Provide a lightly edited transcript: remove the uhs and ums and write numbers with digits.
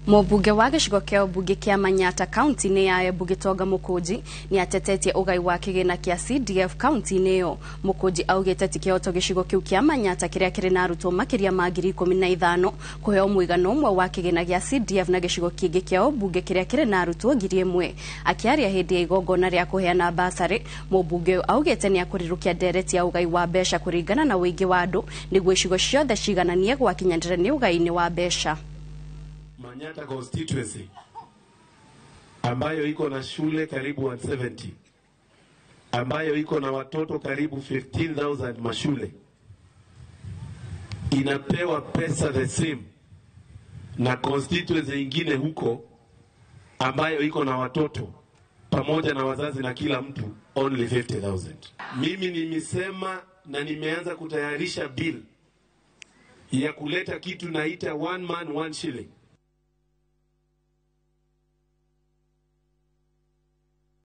Mũmbunge wa gĩcigo kĩa ũmbunge kĩa Manyatta kaunti-inĩ ya Embu Gĩtonga Mũkũnji nĩ atetetie ũgai wa kĩgĩna kĩa CDF kaunti-inĩ ĩyo. Mũkũnji augĩte ti kĩhoto gĩcigo kĩu kĩa Manyatta kĩrĩa kĩrĩ na arutwo makĩria ma 15,000 kũheo mũigana ũmwe wa kĩgĩna gĩa CDF na gĩcigo kĩngĩ kĩa ũmbunge kĩrĩa kĩrĩ na arutwo 1,000. Akĩaria hĩndĩ ya igongona rĩa kũheana basarĩ, mũmbunge ũyũ augĩte nĩ akũrirũkia ndereti ya ũgai wa mbeca kũringana na ũingĩ wa andũ nĩguo icigo ciothe cigananie gwakinyanĩra nĩ ũgai-inĩ wa mbeca. Manyatta constituency ambayo iko na shule karibu 170, ambayo iko na watoto karibu 15,000 mashule, inapewa pesa the same na constituency ingine huko ambayo iko na watoto pamoja na wazazi na kila mtu only 50,000. Mimi nimesema na nimeanza kutayarisha bill ya kuleta kitu naita one man one shilling.